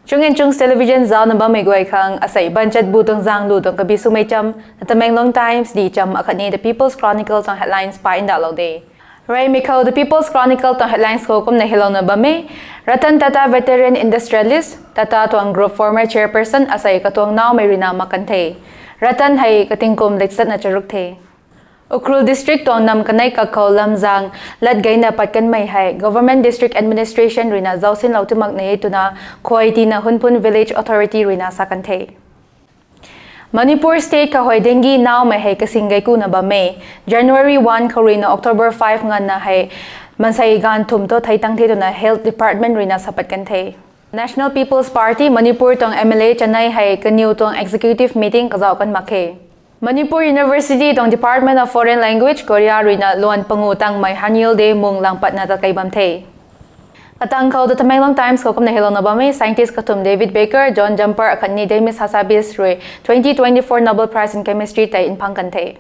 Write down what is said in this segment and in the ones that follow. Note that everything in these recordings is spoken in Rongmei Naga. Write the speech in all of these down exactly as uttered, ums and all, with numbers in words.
Chung Nchungs Television zaucna bammei guay khang asei banchat bu tuang zaeng lu tuang kabi swmei cham, The Tamenglong Times di cham akhatni The People's Chronicle tuang headlines pa ndauhlou de. Reymei khou The People's Chronicle tuang headlines khou kumna hylouna bam e: Ratan Tata, veteran industrialist, Tata tuang group former chairperson asei katuang naumei ruina mak kan the. Ratan hei katingkum leksatna charuk the. Ukhrul District tuang nam kanei kak khou lamzaeng lat geyna pat kanmei hei Government District Administration ruina zaucsinlou ti mak ne twna khuay tina Hunphun Village Authority ruina sa kan the. Manipur State khou hei dengue naumei hei kasing gei kuna bam e. January one khou ruina October five nganvna hei mansei ganv thum thu thei tang the twna Health Department ruina sa pat kan the. National People's Party Manipur tuang M L A chanei hei kaniw tuang executive meeting kazauh kan mak khe. Manipur University tuang Department of Foreign Language Korea ruina luan pangu tangmei Hanyul Day mung lang patna tatkei bam the. Katang khou The Tamenglong Times khou kumna hylouna bam e: Scientist kathum David Baker, John Jumper akhatni Demis Hassabis rui twenty twenty-four Nobel Prize in Chemistry tei nphang kan the.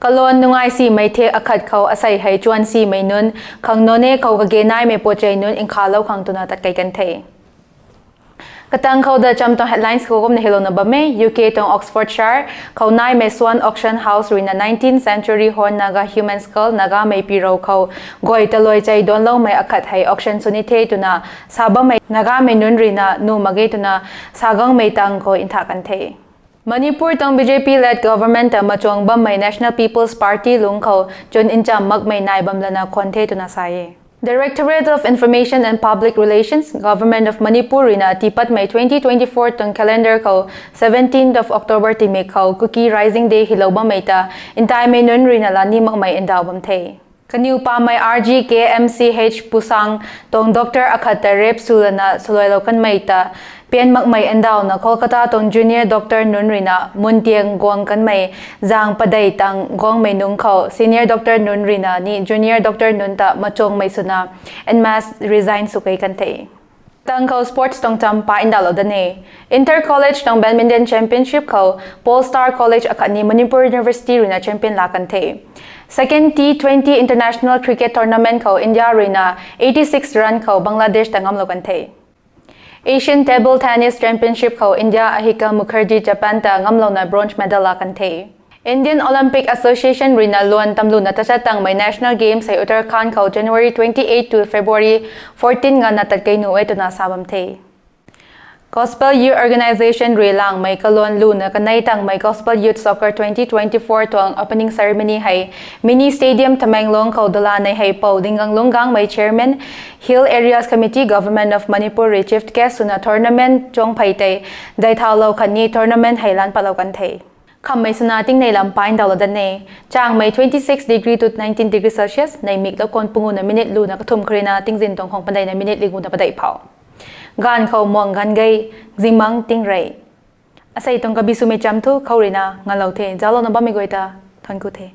Kaluan nungai simei thek akhat khou asei hei chuan simei nunc khang nonc e khou kage naimei pochei nunc nkhavlou khang twna tatkei kan the. Katang khou The Cham tuang headlines khou kumna hylouna bam e: U K tuang Oxfordshire khou naimei Swan Auction House ruina nineteenth century horn Naga human skull Nagamei pirou khou guay talui chei duanloumei akhat hei auction sw ni the twna sa bammei Nagamei nunc ruina nuh mak ge twna sa gangmei tang khou ntha kan the. Manipur tuang B J P led government ta machuang bammei National People's Party lungc khou chwn ncham makmei nai bam lana khwan the twna sa e. Directorate of Information and Public Relations, Government of Manipur ruina tiipatmei twenty twenty-four tuang calendar khou seventeenth of October tiimik khou Kuki Rising Day hylou bammei ta ntaimei nunc ruina lani makmei ndauh bam the. Kaniw pamei R G K M C H Pusang tuang doctor akhat ta rape sw lana swluailou kanmei ta pian makmei ndauhna Kolkata tuang junior doctor nunc ruina muntiang guang kanmei zaeng padeih tang guangmei nungc khou senior doctor nunc ruina ni junior doctor nunc ta machuangmei swna en masse resign sw kei kan the. Tang khou sports tuang cham pa ndauhlou da ne. Inter College tuang badminton championship khou Polestar College akhatni Manipur University ruina champion laa kan the. Second T twenty International Cricket Tournament khou India ruina eighty-six run khou Bangladesh ta ngamlou kan the. Asian Table Tennis Championship khou India Ahika Mukherjee Japan ta ngamlouna bronze medal laa kan the. Indian Olympic Association ruina luan tamluna tachat tangmei National Games hei Uttarakhand khou January twenty-eight to February fourteen nganvna tatkei nuh e twna sa bam the. Gospel Youth Organisation rui langmei kaluan luna kanei tangmei Gospel Youth Soccer twenty twenty-four tuang opening ceremony hei Mini Stadium Tamenglong khou dala nei hei Pou Dinganglung Gangmei, Chairman, Hill Areas Committee, Government of Manipur rui chief guest swna tournament chuang phey tei daihthaulou khatni tournament hei lan patlou kan the. Khammei swna tingnei lam pa ndauhlou da ne. Changmei twenty-six degree to nineteen degree Celsius, neihmik lou kan punguna minute luna kathumh kharina tingzin tuang khang padeihna minute liguna padeih phou. Ganv khou muang ganv gei, zingmang tingrey. Asei tuang kabi swmei cham thu khou ruina ngalou the. Zauclouna bammei guay ta thank you the.